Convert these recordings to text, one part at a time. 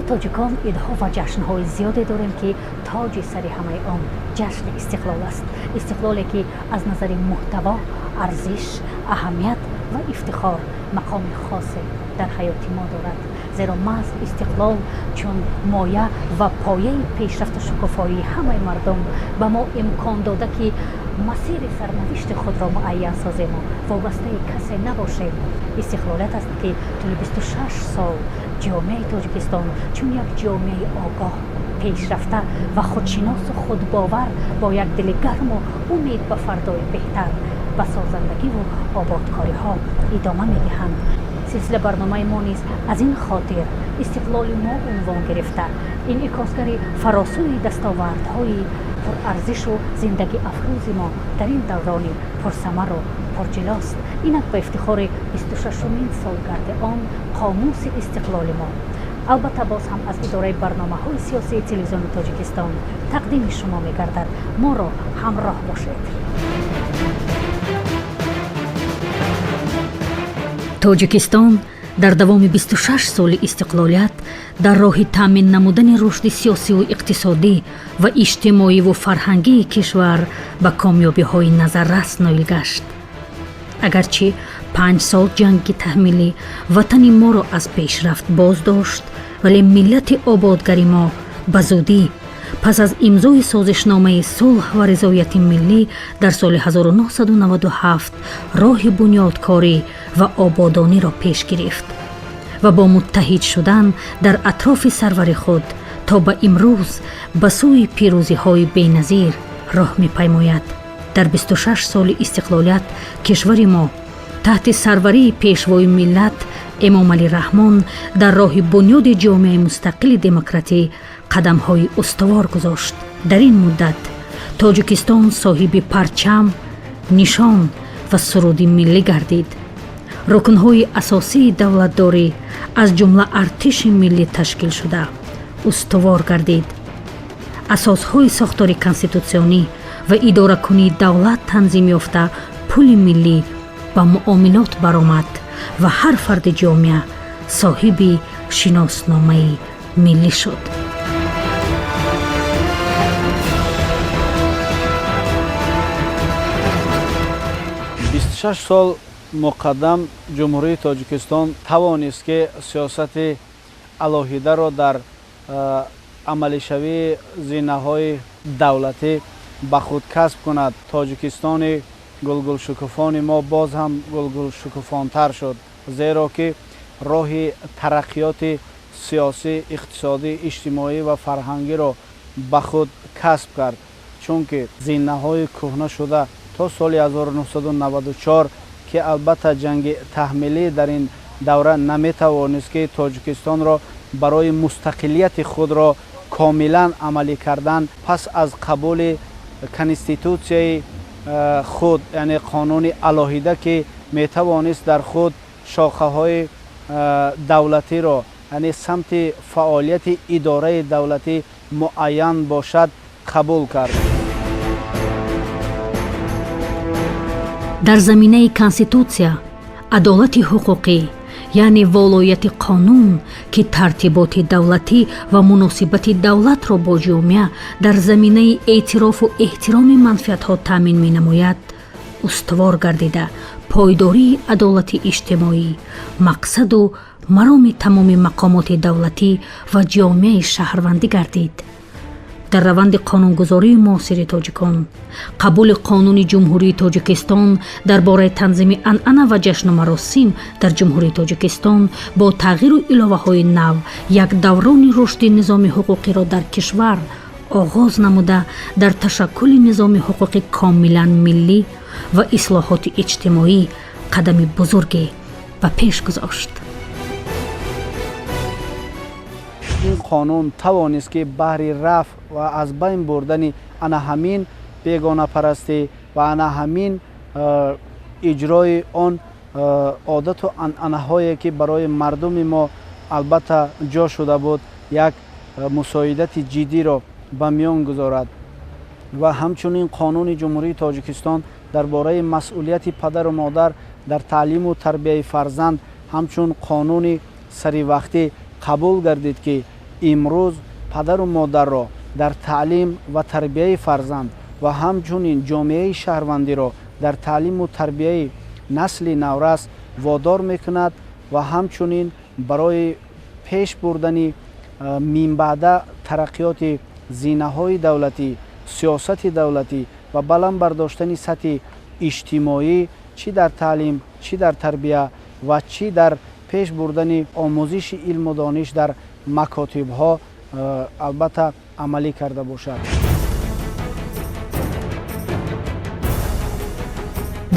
Тоҷикон идҳо ва ҷашнҳои зиёде дорем, ки тоҷи сари ҳамаи он ҷашни истиқлол аст. Истиқлоле, ки аз назари муҳтаво, арзиш, аҳамият ва ифтихор мақоми хосе дар ҳаёти мо дорад. Зеро маҳз истиқлол чун моя ва пояи пешрафту шукуфоии ҳамаи мардум ба мо имкон дода, ки масири сарнавишти худро муайян созему вобастаи касе набошем. Истиқлолият аст, ки тӯли 26 сол ҷомеаи Тоҷикистон чун як ҷомеаи огоҳ, пешрафта ва худшиносу худбовар бо як дили гарму умед ба фардои беҳтар ба созандагиву ободкориҳо идома медиҳанд. Силсила барномаи мо низ аз ин хотир «Истиқлоли мо» унвон гирифта, инъикосгари фаросӯи дастовардҳои пурарзишу зиндагиафрӯзи мо дар ин даврони пурсамару пурҷилост. Инак, ба ифтихори 26-умин солгарди он «Қомуси истиқлоли мо», албатта, боз ҳам аз идораи барномаҳои сиёсии Телевизиони Тоҷикистон тақдими шумо мегардад. Моро ҳамроҳ бошед. Тоҷикистон дар давоми 26 соли истиқлолият дар роҳи таъмин намудани рушди сиёсиву иқтисодӣ ва иҷтимоиву фарҳангии кишвар ба комёбиҳои назаррас ноил гашт. Агарчи 5 сол ҷанги таҳмилӣ ватани моро аз пешрафт боз дошт, вале миллати ободгари мо ба зудӣ пас аз имзои созишномаи сулҳ ва ризояти миллӣ дар соли 1997 роҳи бунёдкорӣ ва ободониро пеш гирифт ва бо муттаҳид шудан дар атрофи сарвари худ то ба имрӯз ба сӯи пирӯзиҳои беназир роҳ мепаймояд. Дар 26 соли истиқлолият кишвари мо таҳти сарварии Пешвои миллат Эмомалӣ Раҳмон дар роҳи бунёди ҷомеаи мустақили демократӣ қадамҳои устувор гузошт. Дар ин муддат Тоҷикистон соҳиби парчам, нишон ва суруди миллӣ гардид. Рукнҳои асосии давлатдорӣ, аз ҷумла артиши миллӣ, ташкил шуда устувор гардид. Асосҳои сохтори конститутсионӣ ва идоракунии давлат танзим ёфта, пули миллӣ ба муомилот баромад ва ҳар фарди ҷомеа соҳиби шиносномаи миллӣ шуд. 26 сол муқаддам Ҷумҳурии Тоҷикистон тавонист, ки сиёсати алоҳидаро дар амалишавии зинаҳои давлатӣ ба худ касб кунад. Тоҷикистони гулгулшукуфони мо боз ҳам гулгулшукуфонтар шуд, зеро ки роҳи тараққиёти сиёсӣ, иқтисодӣ, иҷтимоӣ ва фарҳангиро ба худ касб кард, чунки зинаҳои кӯҳна шуда то соли 1994, ки албатта ҷанги таҳмилӣ дар ин давра наметавонист, ки Тоҷикистонро барои мустақилияти худро комилан амалӣ кардан, пас аз қабули конститутсияи худ, яъне қонуни алоҳида, ки метавонист дар худ шохаҳои давлатиро, яъне самти фаъолияти идораи давлатӣ муайян бошад, қабул кард. Дар заминаи конститутсия адолати ҳуқуқӣ, яъне волояти қонун, ки тартиботи давлатӣ ва муносибати давлатро бо ҷомеа дар заминаи эътирофу эҳтироми манфиатҳо таъмин менамояд, устувор гардида, пойдории адолати иҷтимоӣ мақсаду мароми тамоми мақомоти давлатӣ ва ҷомеаи шаҳрвандӣ гардид. Дар раванди қонунгузории муосири тоҷикон қабули Қонуни Ҷумҳурии Тоҷикистон дар бораи танзими анъана ва ҷашну маросим дар Ҷумҳурии Тоҷикистон бо тағйиру иловаҳои нав як даврони рушди низоми ҳуқуқиро дар кишвар оғоз намуда, дар ташаккули низоми ҳуқуқи комилан миллӣ ва ислоҳоти иҷтимоӣ қадами бузурге ба пеш гузошт. Ин қонун тавонист, ки баҳри рафъ ва аз байн бурдани ана ҳамин бегонапарастӣ ва ана ҳамин иҷрои он одату анъанаҳое, ки барои мардуми мо албатта ҷо шуда буд, як мусоидати ҷиддиро ба миён гузорад. Ва ҳамчунин Қонуни Ҷумҳурии Тоҷикистон дар бораи масъулияти падару модар дар таълиму тарбияи фарзанд ҳамчун қонуни саривақтӣ қабул гардид, ки Имрӯз падару модарро дар таълим ва тарбияи фарзанд ва ҳамчунин ҷомеаи шаҳрвандиро дар таълиму тарбияи насли наврас водор мекунад ва ҳамчунин барои пеш бурдани минбаъда тараққиёти зинаҳои давлатӣ, сиёсати давлатӣ ва баланд бардоштани сатҳи иҷтимоӣ чӣ дар таълим, чӣ дар тарбия ва чӣ дар пеш бурдани омӯзиши илму дониш дар макотибҳо албатта амалӣ карда бошад.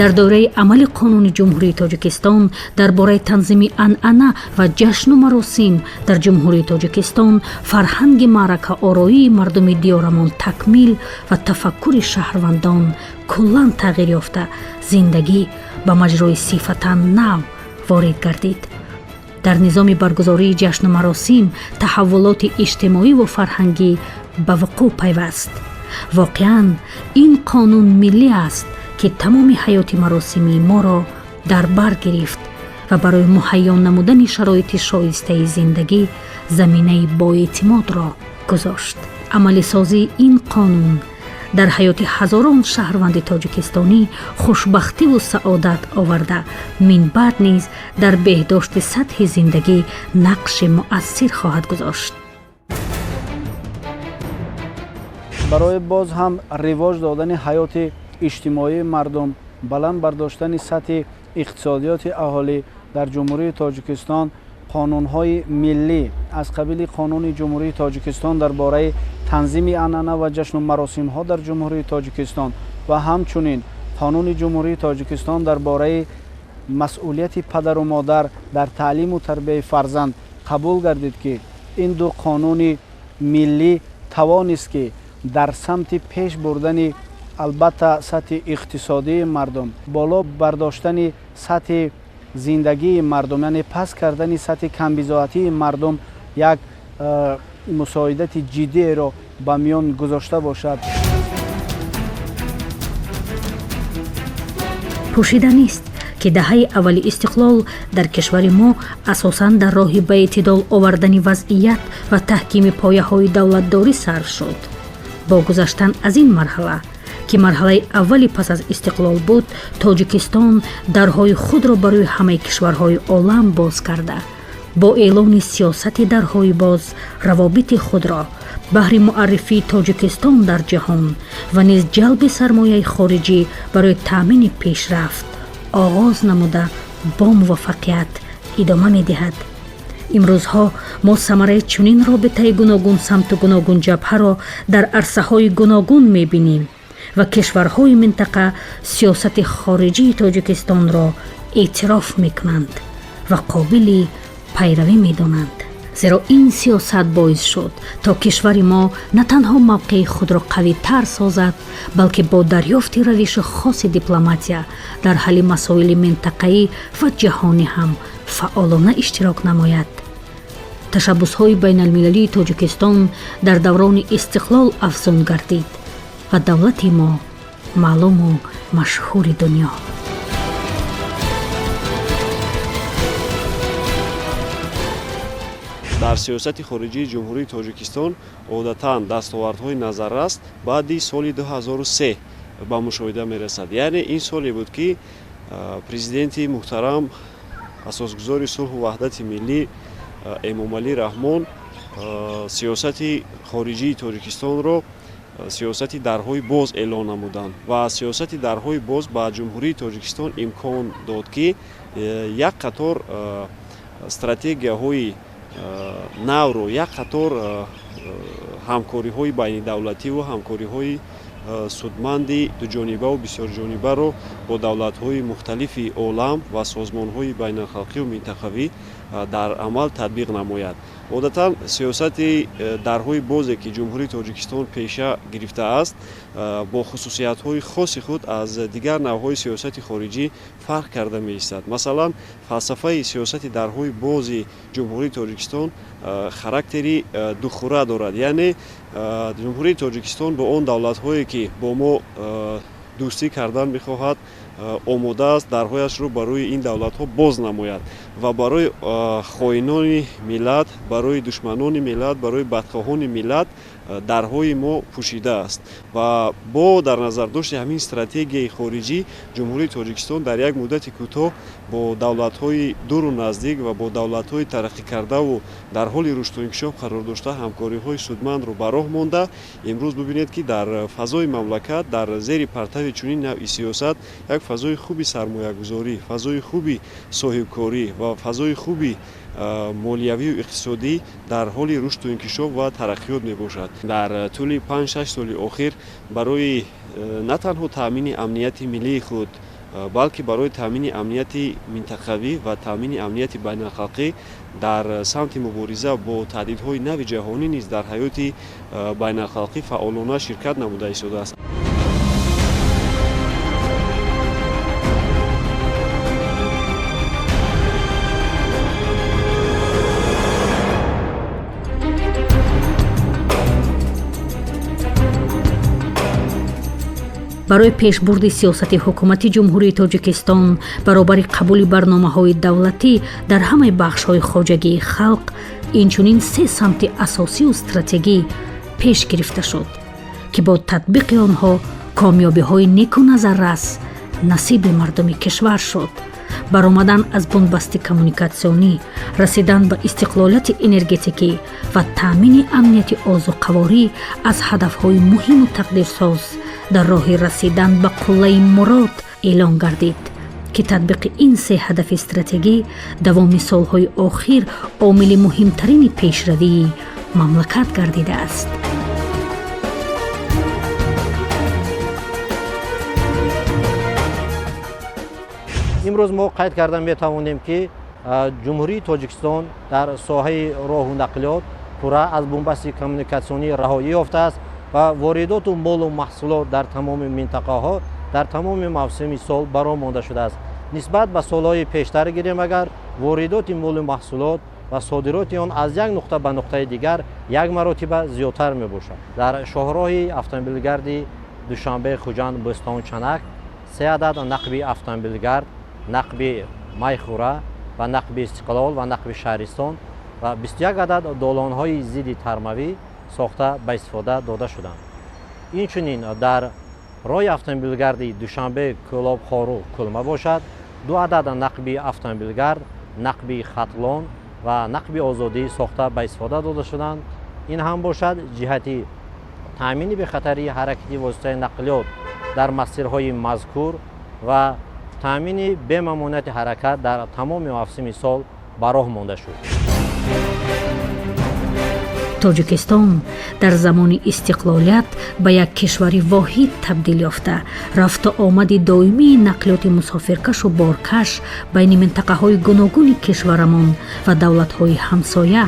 Дар доираи амали қонуни Ҷумҳурии Тоҷикистон дар бораи танзими анъана ва ҷашну маросим дар Ҷумҳурии Тоҷикистон фарҳанги маъракаороии мардуми диёрамон такмил ва тафаккури шаҳрвандон куллан тағйир ёфта, зиндагӣ ба маҷрои сифатан нав ворид гардид. Дар низоми баргузории ҷашну маросим таҳаввулоти иҷтимоиву фарҳангӣ ба вуқӯъ пайваст. Воқеан, ин қонун миллӣ аст, ки тамоми ҳаёти маросимии моро дар бар гирифт ва барои муҳайё намудани шароити шоистаи зиндагӣ заминаи боэътимодро гузошт. Амалисозии ин қонун дар ҳаёти ҳазорон шаҳрванди тоҷикистонӣ хушбахтиву саодат оварда, минбаъд низ дар беҳдошти сатҳи зиндагӣ нақши муассир хоҳад гузошт. Барои боз ҳам ривоҷ додани ҳаёти иҷтимоии мардум, баланд бардоштани сатҳи иқтисодиёти аҳолӣ дар Ҷумҳурии Тоҷикистон қонунҳои миллӣ аз қабили Қонуни Ҷумҳурии Тоҷикистон дар бораи танзими анъана ва ҷашну маросимҳо дар Ҷумҳурии Тоҷикистон ва ҳамчунин Қонуни Ҷумҳурии Тоҷикистон дар бораи масъулияти падару модар дар таълиму тарбияи фарзанд қабул гардид, ки ин ду қонуни миллӣ тавонист, ки дар самти пеш бурдани албатта сатҳи иқтисодии мардум, боло бардоштани сатҳи зиндагии мардум, яъне паст кардани сатҳи камбизоатии мардум як мусоидати ҷиддиеро ба миён гузошта бошад. Пӯшида нест, ки даҳаи аввали истиқлол дар кишвари мо асосан дар роҳи ба эътидол овардани вазъият ва таҳкими пояҳои давлатдорӣ сарф шуд. Бо гузаштан аз ин марҳала, ки марҳалаи аввали пас аз истиқлол буд, Тоҷикистон дарҳои худро барои ҳамаи кишварҳои олам боз карда, бо эълони сиёсати дарҳои боз равобити худро баҳри муаррифии Тоҷикистон дар ҷаҳон ва низ ҷалби сармояи хориҷӣ барои таъмини пешрафт оғоз намуда, бо муваффақият идома медиҳад. Имрӯзҳо мо самараи чунин робитаи гуногунсамту гуногунҷабҳаро дар арсаҳои гуногун мебинем ва кишварҳои минтақа сиёсати хориҷии Тоҷикистонро эътироф мекунанд ва қобили пайравӣ медонанд. Зеро ин сиёсат боис шуд, то кишвари мо на танҳо мавқеи худро қавитар созад, балки бо дарёфти равиши хоси дипломатия дар ҳалли масоили минтақаӣ ва ҷаҳонӣ ҳам фаъолона иштирок намояд. Ташаббусҳои байналмилалии Тоҷикистон дар даврони истиқлол афзун гардид ва давлати мо маълуму машҳури дунё. Дар сиёсати хориҷии Ҷумҳурии Тоҷикистон одатан дастовардҳои назаррас баъди соли 2003 ба мушоҳида мерасад. Яъне ин соле буд, ки президенти муҳтарам, асосгузори сулҳу ваҳдати миллӣ Эмомалӣ Раҳмон сиёсати хориҷии Тоҷикистонро сиёсати дарҳои боз эълон намуданд ва сиёсати дарҳои боз ба Ҷумҳурии Тоҷикистон имкон дод, ки як қатор стратегияҳои навро, як қатор ҳамкориҳои байнидавлативу ҳамкориҳои судманди дуҷонибаву бисёрҷонибаро бо давлатҳои мухталифи олам ва созмонҳои байналхалқиву минтақавӣ дар амал татбиқ намояд. Одатан сиёсати дарҳои бозе, ки Ҷумҳурии Тоҷикистон пеша гирифтааст, бо хусусиятҳои хоси худ аз дигар навъҳои сиёсати хориҷӣ фарқ карда меистад. Масалан, фалсафаи сиёсати дарҳои бози Ҷумҳурии Тоҷикистон характери духура дорад. Яъне Ҷумҳурии Тоҷикистон бо он давлатҳое, ки бо мо дӯстӣ кардан мехоҳад, омода аст дарҳояшро барои ин давлатҳо боз намояд. Ва барои хоинони миллат, барои душманони миллат, барои бадхоҳони миллат дарҳои мо пӯшида аст. Ва бо дар назардошти ҳамин стратегияи хориҷӣ Ҷумҳурии Тоҷикистон дар як муддати кӯтоҳ бо давлатҳои дуру наздик ва бо давлатҳои тараққикардаву дар ҳоли рушду инкишоф қарор дошта ҳамкориҳои судмандро ба роҳ монда. Имрӯз бибинед, ки дар фазои мамлакат дар зери партави чунин навъи сиёсат як фазои хуби сармоягузорӣ, фазои хуби соҳибкорӣ ва фазои хуби молиявию иқтисодӣ дар ҳоли рушду инкишоф ва тараққиёт мебошад. Дар тӯли 5-6 соли охир барои на танҳо таъмини амнияти миллии худ, балки барои таъмини амнияти минтақавӣ ва таъмини амнияти байналхалқӣ дар самти мубориза бо таҳдидҳои нави ҷаҳонӣ низ дар ҳаёти байналхалқӣ фаъолона ширкат намуда истодааст. Барои пешбурди сиёсати ҳукумати Ҷумҳурии Тоҷикистон баробари қабули барномаҳои давлатӣ дар ҳамаи бахшҳои хоҷагии халқ, инчунин се самти асосию стратегӣ пеш гирифта шуд, ки бо татбиқи онҳо комёбиҳои неку назаррас насиби мардуми кишвар шуд. Баромадан аз бунбасти коммуникатсионӣ, расидан ба истиқлолияти энергетикӣ ва таъмини амнияти озуқаворӣ аз ҳадафҳои муҳиму тақдирсоз дар роҳи расидан ба қуллаи мурод эълон гардид, ки татбиқи ин се ҳадафи стратегӣ давоми солҳои охир омили муҳимтарини пешравии мамлакат гардидааст. Имрӯз мо қайд карда метавонем, ки Ҷумҳурии Тоҷикистон дар соҳаи роҳу нақлиёт пурра аз бунбасти коммуникатсионӣ раҳоӣ ёфтааст ва воридоту молу маҳсулот дар тамоми минтақаҳо дар тамоми мавсими сол ба роҳ монда шудааст. Нисбат ба солҳои пештар гирем, агар воридоти молу маҳсулот ва содироти он аз як нуқта ба нуқтаи дигар як маротиба зиёдтар мебошад. Дар шоҳроҳи автомобилгарди Душанбе, Хуҷанд, Бӯстон, Чанак се адад нақби автомобилгард, нақби Майхура ва нақби Истиқлол ва нақби Шаҳристон ва 21 адад долонҳои зидди тармавӣ сохта ба истифода дода шуданд. Инчунин дар роҳи автомобилгарди Душанбе, Кӯлоб, Хоруғ, Кӯлма бошад, ду адад нақби автомобилгард, нақби Хатлон ва нақби Озодӣ сохта ба истифода дода шуданд. Ин ҳам бошад ҷиҳати таъмини бехатарии ҳаракати воситаи нақлиёт дар масирҳои мазкур ва таъмини бемамониати ҳаракат дар тамоми мавсими сол ба роҳ монда шуд. Тоҷикистон дар замони истиқлолият ба як кишвари воҳид табдил ёфта, рафту омади доимии нақлиёти мусофиркашу боркаш байни минтақаҳои гуногуни кишварамон ва давлатҳои ҳамсоя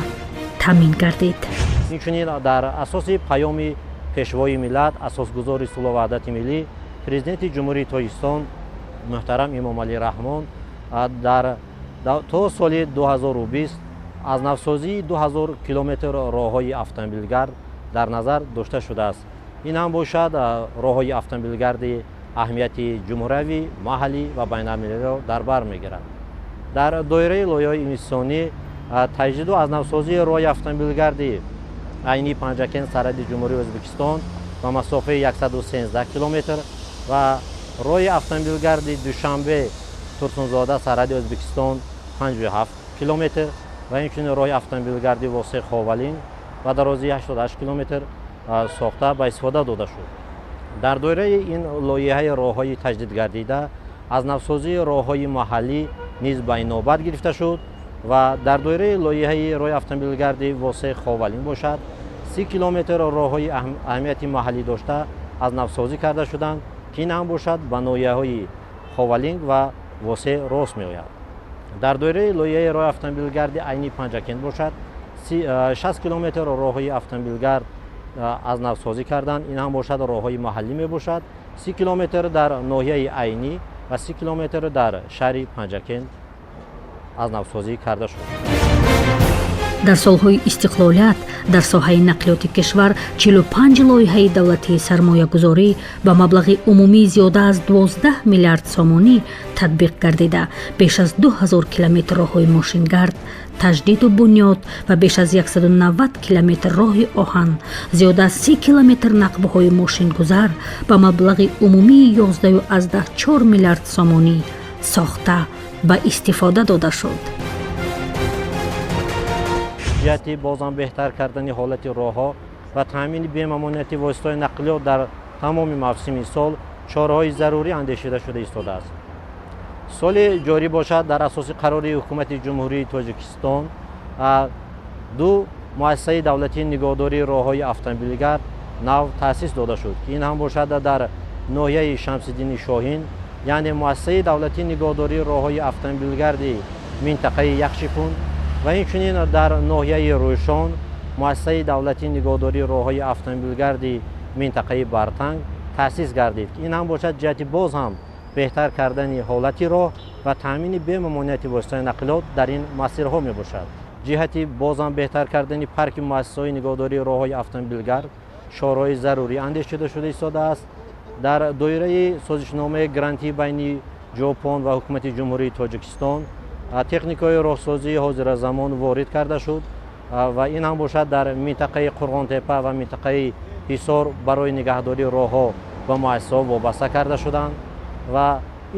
таъмин гардид. Инчунин дар асоси паёми Пешвои миллат, асосгузори сулҳу ваҳдати миллӣ, Президенти Ҷумҳурии Тоҷикистон муҳтарам Эмомалӣ Раҳмон дар то соли 2020 аз навсозии 2000 километр роҳҳои автомобилгард дар назар дошта шудааст. Ин ҳам бошад роҳҳои автомобилгарди аҳамияти ҷумҳуриявӣ, маҳаллӣ ва байналмилалиро дар бар мегирад. Дар доираи лоиҳаҳои инвеститсионӣ таҷдиду аз навсозии роҳи автомобилгарди Айни, Панҷакент, сарҳади Ҷумҳурии Ӯзбекистон ба масофаи 113 километр ва роҳи автомобилгарди Душанбе, Турсунзода, сарҳади Ӯзбекистон 57 километр ва инчунин роҳи автомобилгарди Восеъ, Ховалинг ба дарозии 88 километр сохта ба истифода дода шуд. Дар доираи ин лоиҳаи роҳҳои таҷдидгардида аз навсозии роҳҳои маҳаллӣ низ ба инобат гирифта шуд ва дар доираи лоиҳаи роҳи автомобилгарди Восеъ, Ховалинг бошад, 30 километр роҳҳои аҳамияти маҳаллӣ дошта аз навсозӣ карда шуданд, ки ин ҳам бошад ба ноҳияҳои Ховалинг ва Восеъ рост меояд. Дар доираи лоиҳаи роҳи автомобилгарди Айни, Панҷакент бошад, 60 километр роҳҳои автомобилгард аз навсозӣ карданд. Ин ҳам бошад роҳҳои маҳаллӣ мебошад. 30 километр дар ноҳияи Айнӣ ва 30 километр дар шаҳри Панҷакент аз навсозӣ карда шуд. Дар солҳои истиқлолият дар соҳаи нақлиёти кишвар 45 лоиҳаи давлатии сармоягузорӣ ба маблағи умумии зиёда аз 12 миллиард сомонӣ татбиқ гардида, беш аз 2000 километр роҳҳои мошингард таҷдиду бунёд ва беш аз 190 километр роҳи оҳан, зиёда аз 30 километр нақбҳои мошингузар ба маблағи умумии 11,4 миллиард сомонӣ сохта ба истифода дода шуд. Ҷиҳати бозам беҳтар кардани ҳолати роҳҳо ва таъмини бемамониати воситаҳои нақлиёт дар тамоми мавсими сол чораҳои зарурӣ андешида шуда истодааст. Соли ҷорӣ бошад, дар асоси қарори Ҳукумати Ҷумҳурии Тоҷикистон ду муассисаи давлатии нигоҳдории роҳҳои автомобилгард нав таъсис дода шуд, ки ин ҳам бошад дар ноҳияи Шамсиддини Шоҳин, яъне муассисаи давлатии нигоҳдории роҳҳои автомобилгарди минтақаи Яхшипун, ва инчунин дар ноҳияи Рӯшон муассисаи давлатии нигоҳдории роҳҳои автомобилгарди минтақаи Бартанг таъсис гардид, ки ин ҳам бошад ҷиҳати боз ҳам беҳтар кардани ҳолати роҳ ва таъмини бемамониати воситаи нақлиёт дар ин масирҳо мебошад. Ҷиҳати боз ҳам беҳтар кардани парки муассисаҳои нигоҳдории роҳҳои автомобилгард чораҳои зарурӣ андешида шуда истодааст. Дар доираи созишномаи грантии байни Ҷопон ва Ҳукумати Ҷумҳурии Тоҷикистон техникаҳои роҳсозии ҳозиразамон ворид карда шуд ва ин ҳам бошад дар минтақаи Қурғонтепа ва минтақаи Ҳисор барои нигаҳдории роҳҳо ба муассисаҳо вобаста карда шуданд. Ва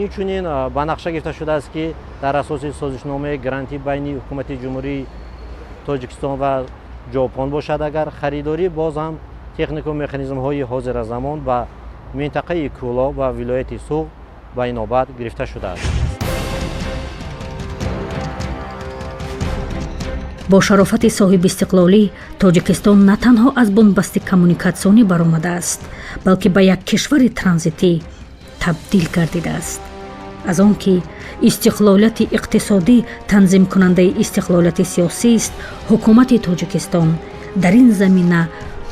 инчунин ба нақша гирифта шудааст, ки дар асоси созишномаи грантӣ байни Ҳукумати Ҷумҳурии Тоҷикистон ва Ҷопон бошад, агар харидорӣ боз ҳам технику механизмҳои ҳозиразамон ба минтақаи Кӯлоб ва вилояти Суғд ба инобат гирифта шудааст. Бо шарофати соҳибистиқлолӣ Тоҷикистон на танҳо аз бунбасти коммуникатсионӣ баромадааст, балки ба як кишвари транзитӣ табдил гардидааст. Аз он ки истиқлолияти иқтисодӣ танзимкунандаи истиқлолияти сиёсист, ҳукумати Тоҷикистон дар ин замина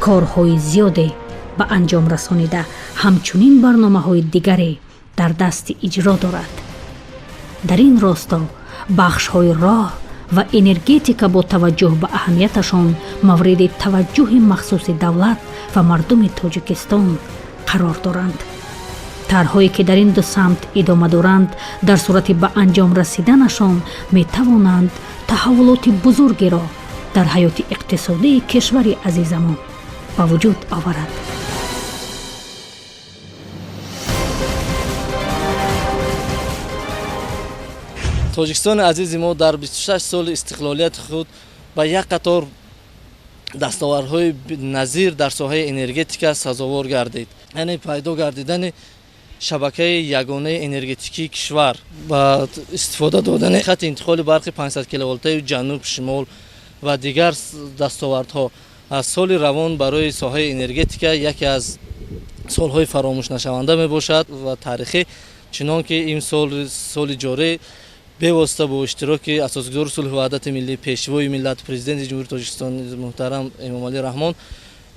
корҳои зиёде ба анҷом расонида, ҳамчунин барномаҳои дигаре дар дасти иҷро дорад. Дар ин росто бахшҳои роҳ ва энергетика бо таваҷҷӯҳ ба аҳамияташон мавриди таваҷҷӯҳи махсуси давлат ва мардуми Тоҷикистон қарор доранд. Тарҳое ки дар ин ду самт идома доранд, дар сурати ба анҷом расиданашон метавонанд таҳаввулоти бузургеро дар ҳаёти иқтисодии кишвари азизамон ба вуҷуд оварад. Тоҷикистони азизи мо дар 26 соли истиқлолияти худ ба як қатор дастовардҳои назир дар соҳаи энергетика сазовор гардид, яъне пайдо гардидани шабакаи ягонаи энергетикии кишвар, ба истифода додани хати интиқоли барқи 500 киловолтаи ҷануб шимол ва дигар дастовардҳо. Аз соли равон барои соҳаи энергетика яке аз солҳои фаромӯшнашаванда мебошад ва таърихӣ, чунон ки имсол, соли ҷорӣ, бевосита бо иштироки асосгузори сулҳу ваҳдати миллӣ, пешвои миллат, Президенти Ҷумҳурии Тоҷикистон муҳтарам Эмомалӣ Раҳмон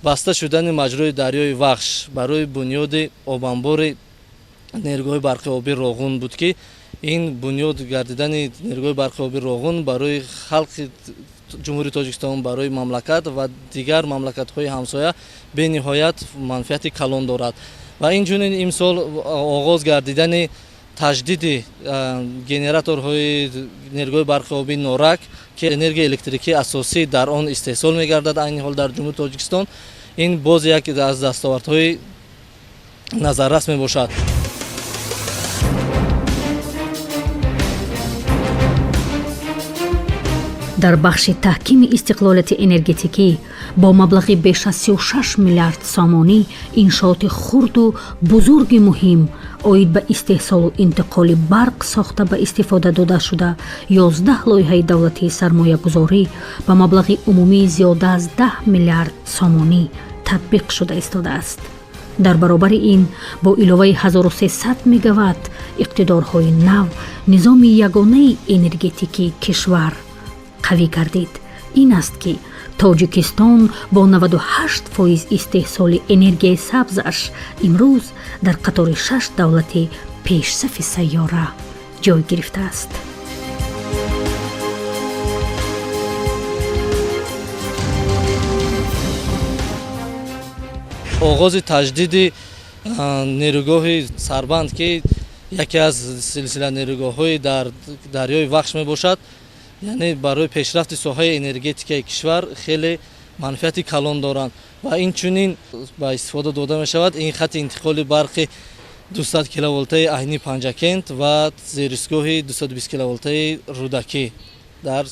баста шудани маҷрои дарёи Вахш барои бунёди обанбори нерӯгоҳи барқи обии Роғун буд, ки ин бунёд гардидани нерӯгоҳи барқи обии Роғун барои халқи Ҷумҳурии Тоҷикистон, барои мамлакат ва дигар мамлакатҳои ҳамсоя бениҳоят манфиати калон дорад. Ва инчунин имсол оғоз гардидани таҷдиди генераторҳои нерӯгоҳи барқи обии Норак, ки энергияи электрикии асосӣ дар он истеҳсол мегардад айни ҳол дар Ҷумҳурии Тоҷикистон, ин боз яке аз дастовардҳои назаррас мебошад. Дар бахши таҳкими истиқлолияти энергетикӣ бо маблағи беш аз 36 миллиард сомонӣ иншооти хурду бузурги муҳим оид ба истеҳсолу интиқоли барқ сохта ба истифода дода шуда, 11 лоиҳаи давлатии сармоягузорӣ ба маблағи умумии зиёда аз 10 миллиард сомонӣ татбиқ шуда истодааст. Дар баробари ин бо иловаи 1300 мегаватт иқтидорҳои нав низоми ягонаи энергетикии кишвар қавӣ гардид. Ин аст ки Тоҷикистон бо 98% истеҳсоли энергияи сабзаш имрӯз дар қатори шаш давлати пешсафи сайёра ҷой гирифтааст. Оғози таҷдиди нерӯгоҳи Сарбанд, ки яке аз силсила нерӯгоҳҳои дар дарёи Вахш мебошад, яъне барои пешрафти соҳаи энергетикаи кишвар хеле манфиати калон доранд ва инчунин ба истифода дода мешавад ин хати интиқоли барқи 200 киловолтаи Айни Панҷакент ва зеристгоҳи 220 киловолтаи Рӯдакӣ дар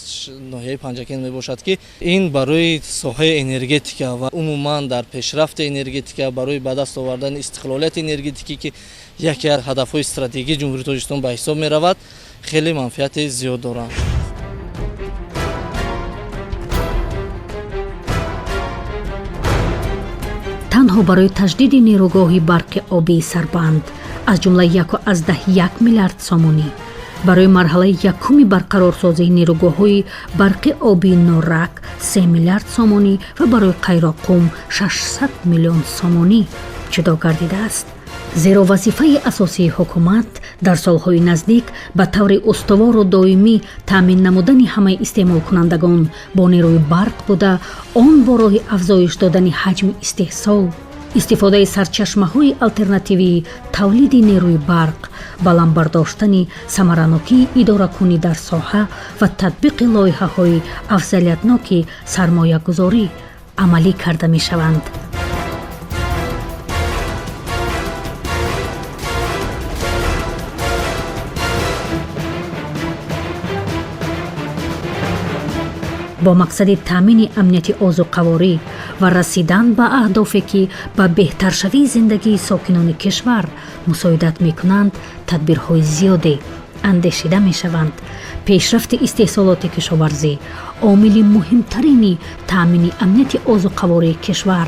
ноҳияи Панҷакент мебошад, ки ин барои соҳаи энергетика ва умуман дар пешрафти энергетика, барои ба даст овардани истиқлолияти энергетикӣ, ки яке аз ҳадафҳои стратегии Ҷумҳурии Тоҷикистон ба ҳисоб меравад, хеле манфиати зиёд доранд. Танҳо барои таҷдиди нерӯгоҳи барқи обии Сарбанд аз ҷумла 1,1 миллиард сомонӣ, барои марҳалаи якуми барқарорсозии нерӯгоҳҳои барқи обии Норак 3 миллиард сомонӣ ва барои Қайроққум 600 миллион сомонӣ ҷудо гардидааст. Зеро вазифаи асосии ҳукумат дар солҳои наздик ба таври устувору доимӣ таъмин намудани ҳамаи истеъмолкунандагон бо нерӯи барқ буда, он бо роҳи афзоиш додани ҳаҷми истеҳсол, истифодаи сарчашмаҳои алтернативии тавлиди нерӯи барқ, баланд бардоштани самаранокии идоракунӣ дар соҳа ва татбиқи лоиҳаҳои афзалиятноки сармоягузорӣ амалӣ карда мешаванд. Бо мақсади таъмини амнияти озуқаворӣ ва расидан ба аҳдофе, ки ба беҳтаршавии зиндагии сокинони кишвар мусоидат мекунанд, тадбирҳои зиёде андешида мешаванд. Пешрафти истеҳсолоти кишоварзӣ омили муҳимтарини таъмини амнияти озуқавории кишвар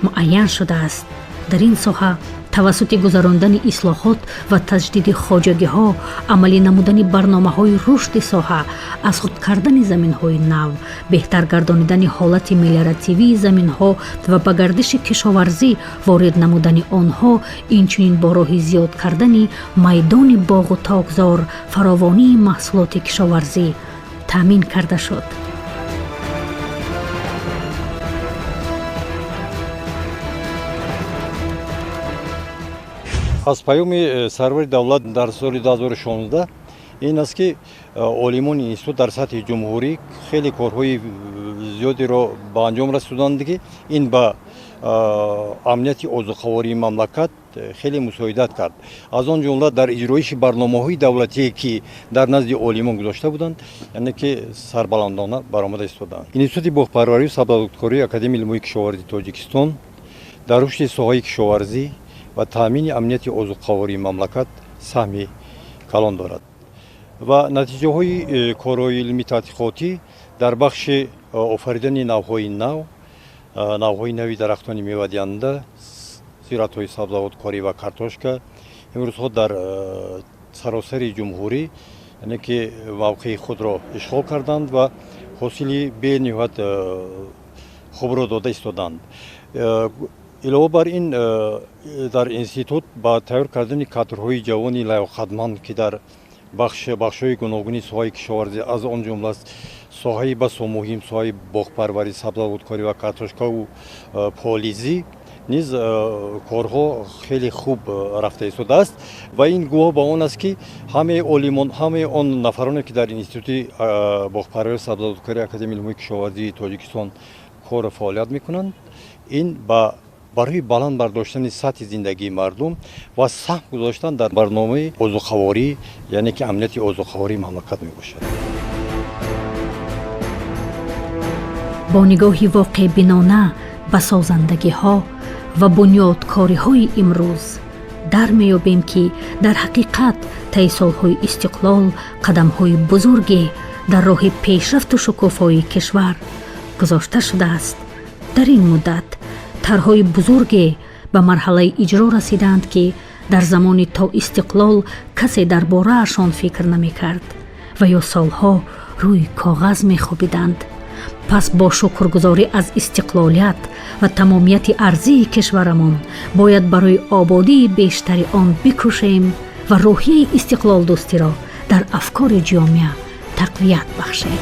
муайян шудааст. Дар ин соҳа тавассути гузарондани ислоҳот ва таҷдиди хоҷагиҳо, амалӣ намудани барномаҳои рушди соҳа, аз худ кардани заминҳои нав, беҳтар гардонидани ҳолати мелиоративии заминҳо ва ба гардиши кишоварзӣ ворид намудани онҳо, инчунин бо роҳи зиёд кардани майдони боғу токзор фаровонии маҳсулоти кишоварзӣ таъмин карда шуд. Аз паёми сарвари давлат дар соли 2016 ин аст, ки олимони институт дар сатҳи ҷумҳурӣ хеле корҳои зиёдеро ба анҷом расонданд, ки ин ба амнияти озуқавории мамлакат хеле мусоидат кард. Аз он ҷумла дар иҷроиши барномаҳои давлатие, ки дар назди олимон гузошта буданд, яъне ки сарбаландона баромада истоданд. Институти боғпарварию сабзавоткории Академияи илмҳои кишоварзии Тоҷикистон дар рушди соҳаи кишоварзӣ ва таъмини амнияти озуқавории мамлакат саҳми калон дорад ва натиҷаҳои корҳои илмии тадқиқотӣ дар бахши офаридани навъҳои нав, навъҳои нави дарахтони мевадиҳанда, зироатҳои сабзавоткорӣ ва картошка имрӯзҳо дар саросари ҷумҳурӣ, яъне ки мавқеи худро ишғол карданд ва ҳосили бениҳоят хубро дода истоданд. Илова бар ин, дар институт ба тайёр кардани кадрҳои ҷавони лаёқатманд, ки дар бахшҳои гуногуни соҳаи кишоварзӣ, аз он ҷумла соҳаи басо муҳим соҳаи боғпарварӣ, сабзавоткорӣ ва картошкаву полизӣ низ корҳо хеле хуб рафта истодааст ва ин гувоҳ ба он аст, ки ҳамаи олимон, ҳамаи он нафароне, ки дар институти боғпарварию сабзавоткории Академияи илмҳои кишоварзии Тоҷикистон кору фаъолият мекунанд, ин ба барои баланд бардоштани сатҳи зиндагии мардум ва саҳм гузоштан дар барномаи озуқаворӣ, яъне ки амнияти озуқавории мамлакат мебошад. Бо нигоҳи воқеъбинона ба созандагиҳо ва бунёдкориҳои имрӯз дар меёбем, ки дар ҳақиқат таи солҳои истиқлол қадамҳои бузурге дар роҳи пешрафту шукуфоии кишвар гузошта шудааст. Дар ин муддат тарҳҳои бузурге ба марҳалаи иҷро расиданд, ки дар замони то истиқлол касе дар бораашон фикр намекард ва ё солҳо рӯи коғаз мехобиданд. Пас бо шукргузорӣ аз истиқлолият ва тамомияти арзии кишварамон бояд барои ободии бештари он бикӯшем ва рӯҳияи истиқлолдӯстиро дар афкори ҷомеа тақвият бахшем.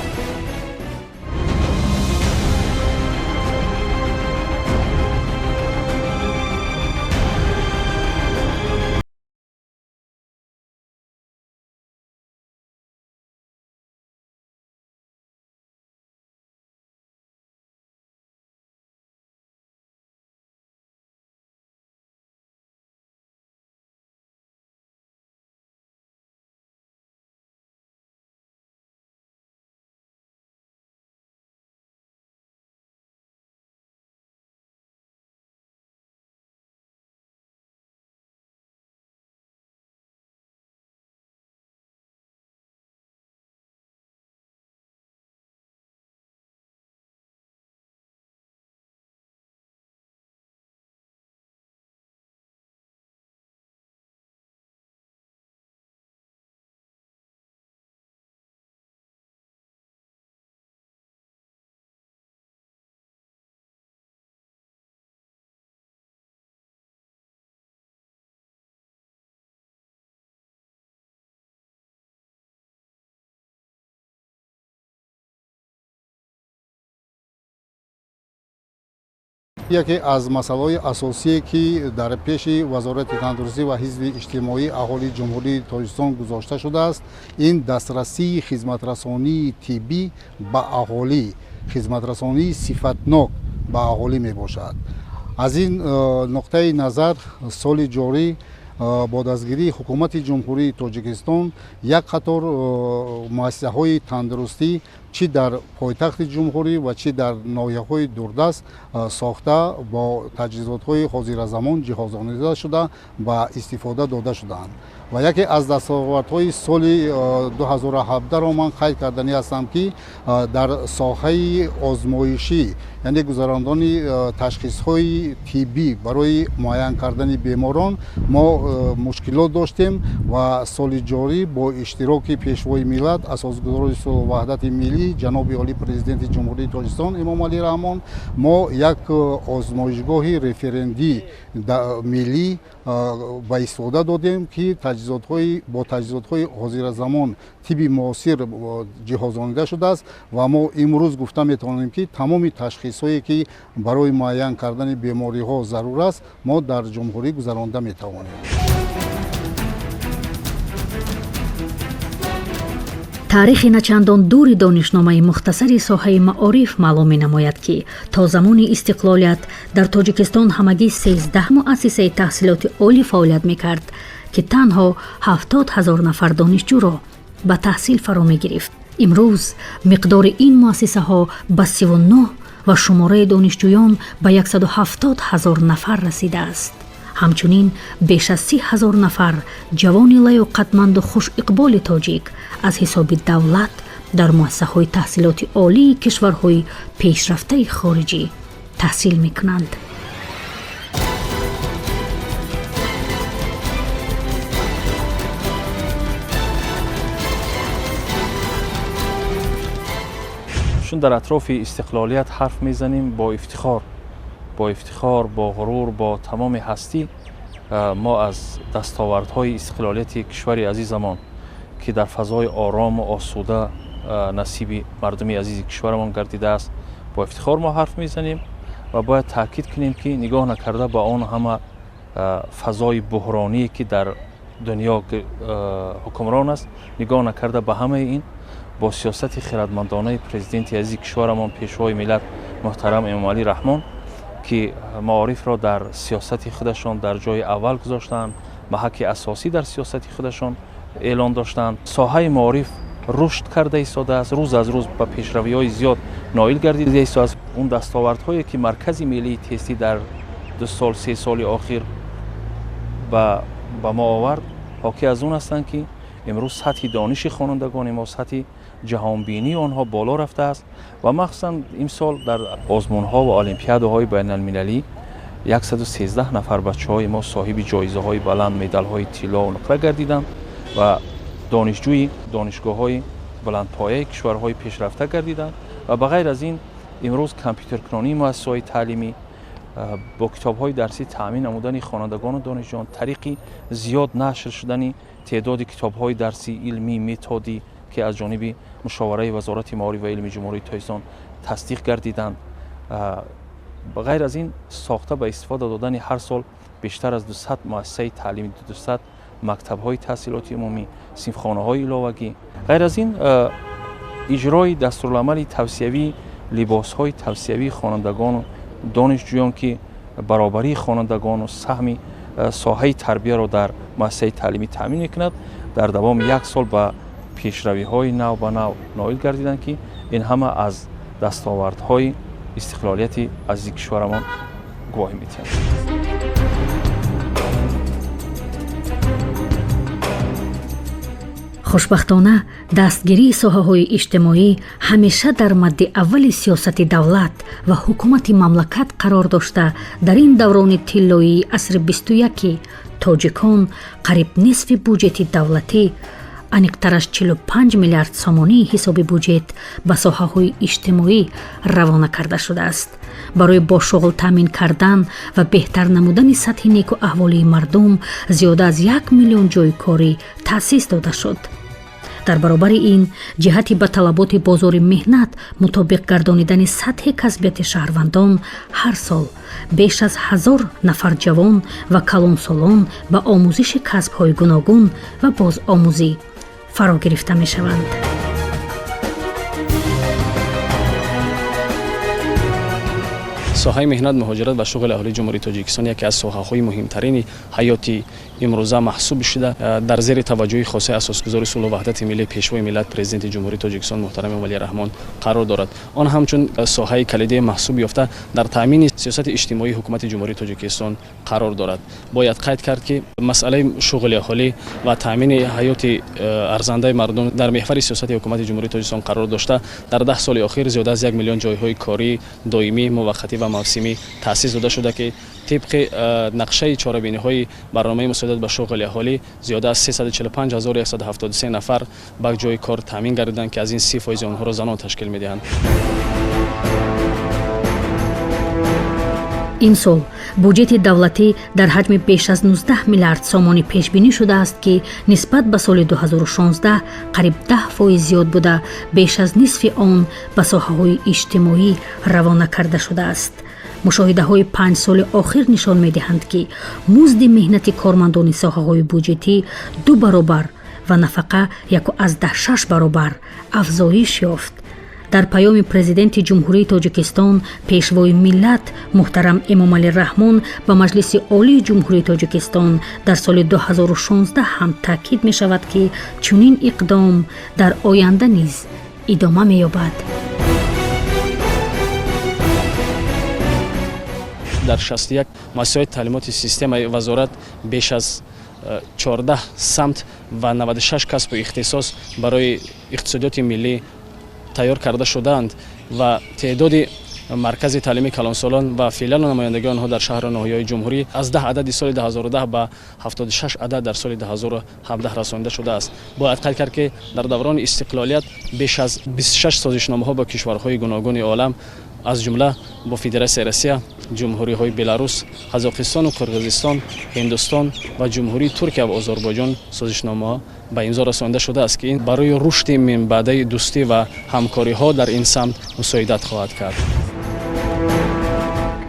Яке аз масъалаҳои асосие, ки дар пеши Вазорати тандурустӣ ва ҳифзи иҷтимоии аҳолии Ҷумҳурии Тоҷикистон гузошта шудааст, ин дастрасии хизматрасонии тиббӣ ба аҳолӣ, хизматрасонии сифатнок ба аҳолӣ мебошад. Аз ин нуқтаи назар соли ҷорӣ бо дастгирии Ҳукумати Ҷумҳурии Тоҷикистон як қатор муассисаҳои тандурустӣ чӣ дар пойтахти ҷумҳурӣ ва чӣ дар ноҳияҳои дурдаст сохта, бо таҷҳизотҳои ҳозиразамон ҷиҳозонида шуда, ба истифода дода шудаанд. Ва яке аз дастовардҳои соли 2017-ро ман қайд карданӣ ҳастам, ки дар соҳаи озмоишӣ, яъне гузарондани ташхисҳои тиббӣ барои муайян кардани беморон мо мушкилот доштем ва соли ҷорӣ бо иштироки Пешвои миллат, Асосгузори сулҳу ваҳдати миллӣ, ҷаноби олӣ, Президенти Ҷумҳурии Тоҷикистон Эмомалӣ Раҳмон, мо як озмоишгоҳи референдӣ миллӣ ба истифода додем, ки бо таҷҳизотҳои ҳозиразамон, тибби муосир ҷиҳозонида шудааст ва мо имрӯз гуфта метавонем, ки тамоми ташхисҳое, ки барои муайян кардани бемориҳо зарур аст, мо дар ҷумҳурӣ гузаронда метавонем. Таърихи начандон дури донишномаи мухтасари соҳаи маориф маълум менамояд, ки то замони истиқлолият дар Тоҷикистон ҳамагӣ 13 муассисаи таҳсилоти олӣ фаъолият мекард, ки танҳо 70 000 нафар донишҷӯро ба таҳсил фаро мегирифт. Имрӯз миқдори ин муассисаҳо ба 39 ва шумораи донишҷӯён ба 170 000 нафар расидааст. Ҳамчунин беш аз 30 000 нафар ҷавони лаёқатманду хушиқболи тоҷик аз ҳисоби давлат дар муассисаҳои таҳсилоти олии кишварҳои пешрафтаи хориҷӣ таҳсил мекунанд. Чун дар атрофи истиқлолият ҳарф мезанем, бо ифтихор, бо ифтихор, бо ғурур, бо тамоми ҳастӣ мо аз дастовардҳои истиқлолияти кишвари азизамон, ки дар фазои орому осуда насиби мардуми азизи кишварамон гардидааст, бо ифтихор мо ҳарф мезанем ва бояд таъкид кунем, ки нигоҳ накарда ба он ҳама фазои буҳроние, ки дар дунё ҳукмрон аст, нигоҳ накарда ба ҳамаи ин, бо сиёсати хирадмандонаи Президенти азизи кишварамон, Пешвои миллат муҳтарам Эмомалӣ Раҳмон, ки маорифро дар сиёсати худашон дар ҷои аввал гузоштаанд, маҳаки асосӣ дар сиёсати худашон эълон доштанд, соҳаи маориф рушд карда истодааст, рӯз аз рӯз ба пешравиҳои зиёд ноил гардида истодааст. Он дастовардҳое, ки Маркази миллии тестӣ дар 2 сол, 3 соли охир ба мо овард, ҳоки аз он ҳастанд, ки имрӯз сатҳи дониши хонандагони мо, сатҳи ҷаҳонбинии онҳо боло рафтааст ва махсусан имсол дар озмунҳо ва олимпиадаҳои байналмилалӣ 113 нафар бачаҳои мо соҳиби ҷоизаҳои баланд, медалҳои тиллову нуқра гардиданд ва донишҷӯи донишгоҳҳои баландпояи кишварҳои пешрафта гардиданд. Ва ба ғайр аз ин, имрӯз компютеркунонии муассисаҳои таълимӣ, бо китобҳои дарсӣ таъмин намудани хонандагону донишҷӯён, тариқи зиёд нашр шудани теъдоди китобҳои дарсӣ, илмӣ, методӣ, ки аз ҷониби мушовараи Вазорати маориф ва илми Ҷумҳурии Тоҷикистон тасдиқ гардиданд. Ба ғайр аз ин, сохта ба истифода додани ҳар сол бештар аз 200 муассисаи таълими, 200 мактабҳои таҳсилоти умумӣ, синфхонаҳои иловагӣ. Ғайр аз ин, иҷрои дастуруламали тавсиявии либосҳои тавсиявии хонандагону донишҷӯён, ки баробарии хонандагону саҳми соҳаи тарбияро дар муассисаи таълимӣ таъмин мекунад, дар давоми як сол ба пешравиҳои нав ба нав ноил гардиданд, ки ин ҳама аз дастовардҳои истиқлолияти азизи кишварамон гувоҳӣ медиҳанд. Хушбахтона, дастгирии соҳаҳои иҷтимоӣ ҳамеша дар мадди аввали сиёсати давлат ва ҳукумати мамлакат қарор дошта, дар ин даврони тиллоии асри 21 тоҷикон қариб нисфи буҷети давлатӣ, аниқтараш 45 миллиард сомонии ҳисоби буҷет ба соҳаҳои иҷтимоӣ равона карда шудааст. Барои бо шуғл таъмин кардан ва беҳтар намудани сатҳи некуаҳволии мардум зиёда аз 1 миллион ҷойи корӣ таъсис дода шуд. Дар баробари ин, ҷиҳати ба талаботи бозори меҳнат мутобиқ гардонидани сатҳи касбияти шаҳрвандон, ҳар сол беш аз 1000 нафар ҷавон ва калонсолон ба омӯзиши касбҳои гуногун ва бозомӯзӣ фаро гирифта мешаванд. Соҳаи меҳнат, муҳоҷират ва шуғли аҳолии Ҷумҳурии Тоҷикистон яке аз соҳаҳои муҳимтарини ҳаёти имрӯза маҳсуб шуда, дар зери таваҷҷӯҳи хосаи асосгузори сулҳу ваҳдати миллӣ, Пешвои миллат, Президенти Ҷумҳурии Тоҷикистон муҳтарам Эмомалӣ Раҳмон қарор дорад. Он ҳамчун соҳаи калидии маҳсуб ёфта дар таъмини сиёсати иҷтимоии ҳукумати Ҷумҳурии Тоҷикистон қарор дорад. Бояд қайд кард, ки масъалаи шуғли аҳолӣ ва таъмини ҳаёти арзандаи мардум дар меҳвари сиёсати ҳукумати Ҷумҳурии Тоҷикистон қарор дошта, дар 10 соли охир зиёда аз 1 миллион ҷойҳои кории доимӣ, муваққатӣ ва мавсимӣ таъсис дода шуда, ки тибқи нақшаи чорабиниҳои барномаи мусоидат ба шуғли аҳолӣ зиёда аз 345173 нафар ба ҷойи кор таъмин гардиданд, ки аз ин 30% онҳоро занон ташкил медиҳанд. Имсол буҷети давлатӣ дар ҳаҷми беш аз 19 миллиард сомонӣ пешбинӣ шудааст, ки нисбат ба соли 2016 қариб 10% зиёд буда, беш аз нисфи он ба соҳаҳои иҷтимоӣ равона карда шудааст. Мушоҳидаҳои 5 соли охир нишон медиҳанд, ки музди меҳнати кормандони соҳаҳои буҷетӣ 2 баробар ва нафақа 1,6 баробар афзоиш ёфт. Дар паёми Президенти Ҷумҳурии Тоҷикистон, Пешвои миллат муҳтарам Эмомалӣ Раҳмон ба Маҷлиси Олии Ҷумҳурии Тоҷикистон дар соли 2016 ҳам таъкид мешавад, ки чунин иқдом дар оянда низ идома меёбад. Дар 61 муассисаҳои таълимоти системаи вазорат беш аз 14 самт ва 96 касбу ихтисос барои иқтисодиёти миллӣ тайёр карда шудаанд ва теъдоди маркази таълими калонсолон ва филиалу намояндагии онҳо дар шаҳру ноҳияҳои ҷумҳурӣ аз 10 адади соли 2010 ба 76 адад дар соли 2017 расонида шудааст. Бояд қайд кард, ки дар даврони истиқлолият беш аз 26 созишномаҳо бо кишварҳои гуногуни олам, аз ҷумла бо Федератсияи Россия, ҷумҳуриҳои Беларус, Қазоқистону Қирғизистон, Ҳиндустон ва Ҷумҳурии Туркия ва Озарбойҷон созишномаҳо ба имзо расонида шудааст, ки ин барои рушди минбаъдаи дӯстӣ ва ҳамкориҳо дар ин самт мусоидат хоҳад кард.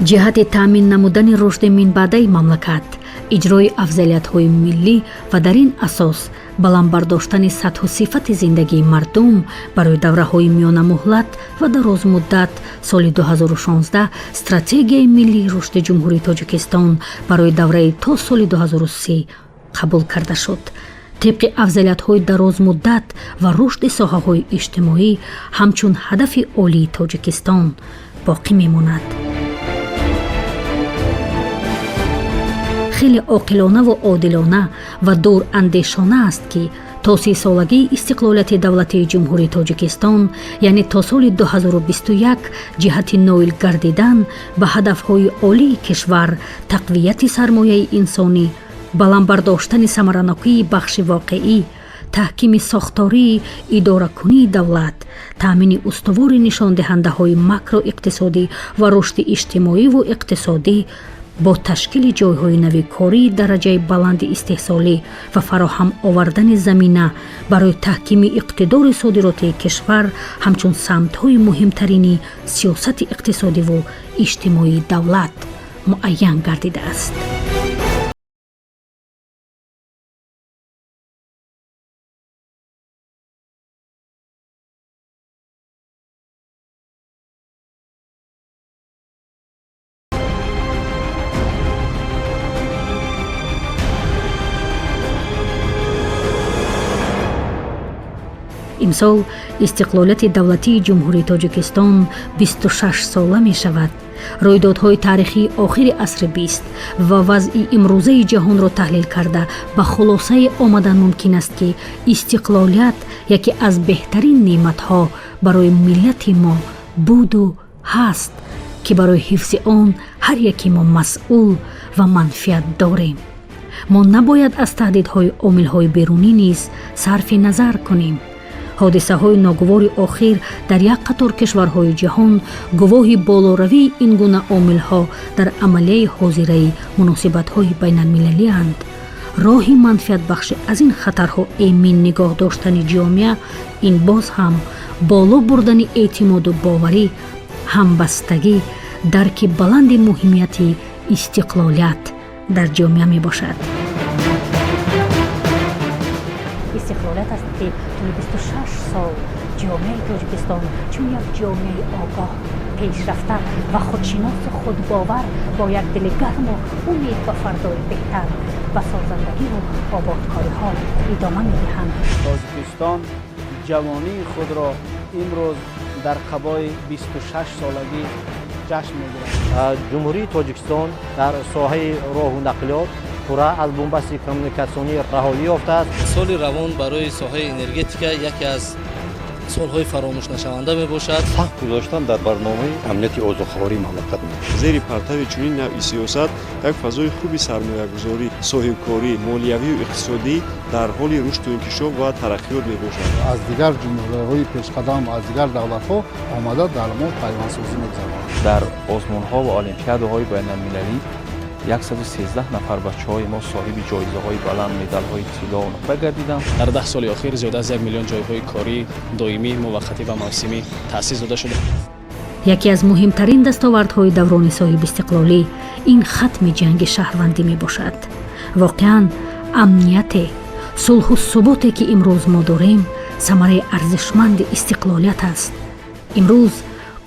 Ҷиҳати таъмин намудани рушди минбаъдаи мамлакат, иҷрои афзалиятҳои миллӣ ва дар ин асос баланд бардоштани сатҳу сифати зиндагии мардум барои давраҳои миёнамуҳлат ва дарозмуддат, соли 2016 Стратегияи миллии рушди Ҷумҳурии Тоҷикистон барои давраи то соли 2030 қабул карда шуд. Тибқи афзалиятҳои дарозмуддат ва рушди соҳаҳои иҷтимоӣ ҳамчун ҳадафи олии Тоҷикистон боқӣ мемонад. Хеле оқилонаву одилона ва дурандешона аст, ки то 30-солагии истиқлолияти давлатии Ҷумҳурии Тоҷикистон, яъне то соли 2021, ҷиҳати ноил гардидан ба ҳадафҳои олии кишвар, тақвияти сармояи инсонӣ, баланд бардоштани самаранокии бахши воқеӣ, таҳкими сохтории идоракунии давлат, таъмини устувори нишондиҳандаҳои макроиқтисодӣ ва рушди иҷтимоиву иқтисодӣ бо ташкили ҷойҳои нави кории дараҷаи баланди истеҳсолӣ ва фароҳам овардани замина барои таҳкими иқтидори содиротии кишвар ҳамчун самтҳои муҳимтарини сиёсати иқтисодиву иҷтимоии давлат муайян гардидааст. Имсол истиқлолияти давлатии Ҷумҳурии Тоҷикистон 26 сола мешавад. Рӯйдодҳои таърихии охири асри 20 ва вазъи имрӯзаи ҷаҳонро таҳлил карда, ба хулосае омадан мумкин аст, ки истиқлолият яке аз беҳтарин неъматҳо барои миллати мо буду ҳаст, ки барои ҳифзи он ҳар яке мо масъул ва манфиат дорем. Мо набояд аз таҳдидҳои омилҳои берунӣ низ сарфи назар кунем. Ҳодисаҳои ногувори охир дар як қатор кишварҳои ҷаҳон гувоҳи болоравии ин гуна омилҳо дар амалияи ҳозираи муносибатҳои байналмилалианд. Роҳи манфиатбахши аз ин хатарҳо эмин нигоҳ доштани ҷомеа ин боз ҳам боло бурдани эътимоду боварӣ, ҳамбастагӣ, дарки баланди муҳимияти истиқлолият дар ҷомеа мебошад. Истиқлолият аст, ки тӯли 26 сол ҷомеаи Тоҷикистон чун як ҷомеаи огоҳ, пешрафта ва худшиносу худбовар, бо як дили гарму умед ба фардои беҳтар ба созандагиву ободкориҳо идома медиҳанд. Тоҷикистон ҷавонии худро имрӯз дар қабои 26 солагӣ ҷашн мегирад. Ҷумҳурии Тоҷикистон дар соҳаи роҳу нақлиёт пурра аз бунбасти коммуникатсионӣ раҳоӣ ёфтааст. Соли равон барои соҳаи энергетика яке аз солҳои фаромӯшнашаванда мебошад. Сахт гузоштан дар барномаи амнияти озуқавории мамлакат. Зери партави чунин навъи сиёсат як фазои хуби сармоягузорӣ, соҳибкорӣ, молиявию иқтисодӣ дар ҳоли рушду инкишоф ва тараққиёт мебошад. Аз дигар ҷумҳуриҳои пешқадам, аз дигар давлатҳо омада дар мо пайвандсозӣ мегузаронанд. Дар озмунҳо ва олимпиадаҳои байналмилалӣ 113 нафар бачаҳои мо соҳиби ҷоизаҳои баланд, медалҳои тилло нуқра гардиданд. Дар 10 соли охир зиёда аз 1 миллион ҷойҳои корӣ доимӣ, муваққатӣ ва мавсимӣ таъсис дода шуда. Яке аз муҳимтарин дастовардҳои даврони соҳибистиқлолӣ ин хатми ҷанги шаҳрвандӣ мебошад. Воқеан, амнияте, сулҳу суботе, ки имрӯз мо дорем, самараи арзишманди истиқлолият аст. Имрӯз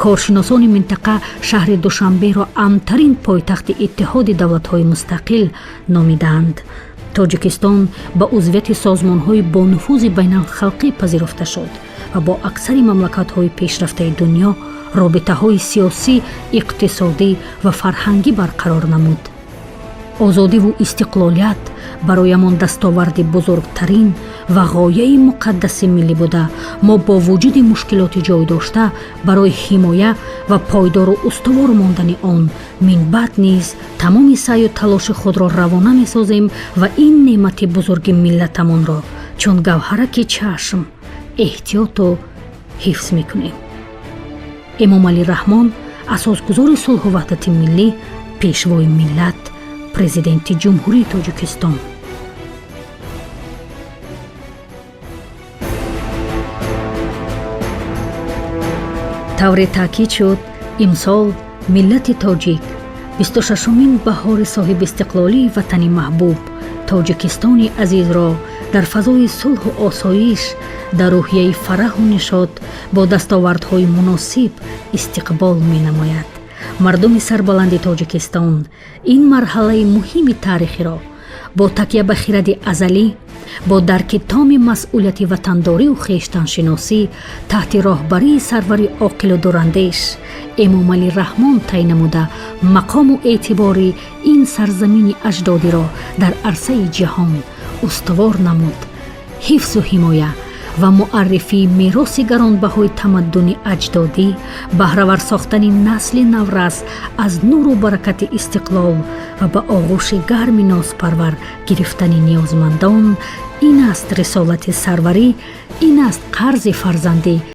коршиносони минтақа шаҳри Душанберо амнтарин пойтахти Иттиҳоди давлатҳои мустақил номидаанд. Тоҷикистон ба узвияти созмонҳои бонуфузи байналхалқӣ пазируфта шуд ва бо аксари мамлакатҳои пешрафтаи дунё робитаҳои сиёсӣ, иқтисодӣ ва фарҳангӣ барқарор намуд. Озодиву истиқлолият бароямон дастоварди бузургтарин ва ғояи муқаддаси миллӣ буда, мо бо вуҷуди мушкилоти ҷой дошта барои ҳимоя ва пойдору устувор мондани он минбаъд низ тамоми саъю талоши худро равона месозем ва ин неъмати бузурги миллатамонро чун гавҳараки чашм эҳтиёту ҳифз мекунем. Эмомалӣ Раҳмон, асосгузори сулҳу ваҳдати миллӣ, Пешвои миллат, Президенти Ҷумҳурии Тоҷикистон. Тавре таъкид шуд, имсол миллати тоҷик 26-умин баҳори соҳибистиқлолии ватани маҳбуб Тоҷикистони азизро дар фазои сулҳу осоиш, дар рӯҳияи фараҳу нишот, бо дастовардҳои муносиб истиқбол менамояд. Мардуми сарбаланди Тоҷикистон ин марҳалаи муҳими таърихиро бо такя ба хиради азалӣ, бо дарки томи масъулияти ватандорию хештаншиносӣ, таҳти роҳбарии сарвари оқилу дурандеш Эмомалӣ Раҳмон тай намуда, мақому эътибори ин сарзамини аҷдодиро дар арсаи ҷаҳон устувор намуд. Ҳифзу ҳимоя ва муаррифии мероси гаронбаҳои тамаддуни аҷдодӣ, баҳравар сохтани насли наврас аз нуру баракати истиқлол ва ба оғӯши гарми нозпарвар гирифтани ниёзмандон — ин аст рисолати сарварӣ, ин аст қарзи фарзандӣ.